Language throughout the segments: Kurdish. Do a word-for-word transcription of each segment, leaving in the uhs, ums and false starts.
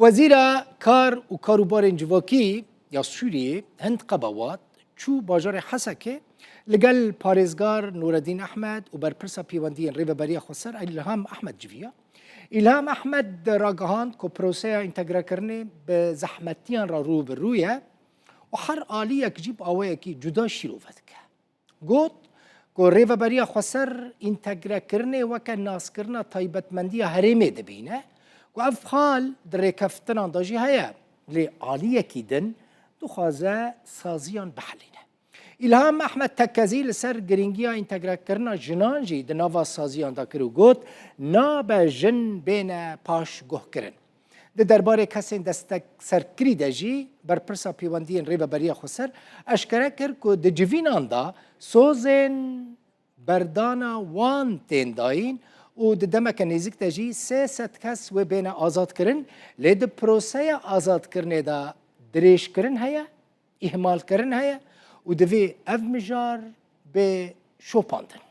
Wezîra Kar û Karûbarên Civakî ya Sûriyê Hind Qebawat çû bajarê Hesekê li gel parêzgar Nureddîn Ehmed û berpirsa pêwendiyên Rêveberiya Xweser Îlham Ehmed civiya. Îlham Ehmed ragihand ku proseya întegrekirinê bi zehmetiyan re rû bi rû ye û her aliyek jî bi awayekî cuda şîrove dike. Got ku Rêveberiya Xweser întegrekirinê weke naskirina taybetmendiya herêmê dibîne, ku ev xal di rêkeftinan de jî heye, lê aliyekî din dixwaze saziyan bihelîne. Îlham Ehmed Tekkezî li ser girîngiya întegrekirina jinan jî di nava saziyan de kir û got, nabe jin bêne paşguhkirin. Di derbarê kesên destekserkirî de jî berpirsa pêwendiyên Rêveberiya Xweser eşkere kir ku di civînan de sozên berdana wan tên dayîn û di demeke nêzik de jî sê sed kes wê bêne azadkirin, lê di proseya azadkirinê de dirêjkirin heye, îhmalkirin heye û divê ev mijar bê şopandin.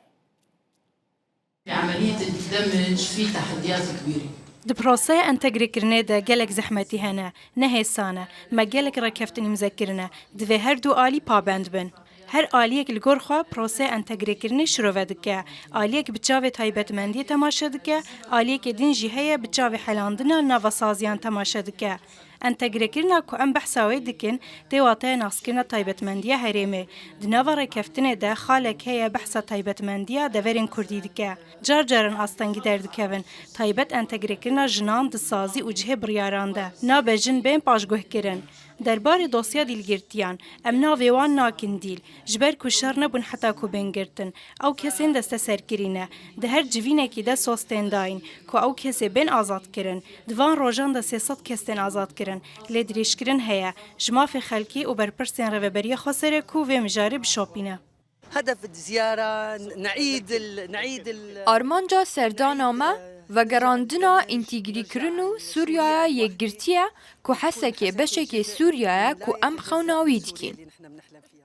عملية الدمج في تحديات كبيرة. Di proseya entegrekirinê de gelek zehmetî hene, ne hêsan e. Me gelek rêkeftin îmze kirine. Divê her du alî pabend bin. Her aliyek li gor xwe proseya entegrekirinê şirove dike. Aliyek bi çavê taybetmendiyê temaşe dike, aliyekê din jî heye bi çavê helandina nava saziyan temaşe dike. Entegrekirina ku em behsa wê dikin, tê wateya naskirina taybetmendiya herêmê. Di nava rêkeftinê de xalek heye behsa taybetmendiya deverên kurdî dike. Car caran astengî derdikevin, taybet entegrekirina jinan di sazî û cihê biryaran de. Nabe jin bên paşguhkirin. Derbarê dosya dîlgirtiyan, em navê wan nakin dîl, ji ber ku şer nebûn heta ku bên girtin. Ew kesên desteserkirî ne. Di her civînekî de soz tên dayîn ku ew kesê bên azadkirin. Di van rojan de sê sed kes tên azadkirin, lê dirêjkirin heye. Ji mafê xelkê û berpirsên Rêveberiya Xweser e ku vê mijarê bişopîne. هدف الزيارة نعيد ال... نعيد ال... Armanca serdana me vegerandina întegrîkirin û Sûriyaya yekgirtî ye ku Hesekê beşekê Sûriye ye ku em xewna wî dikîn.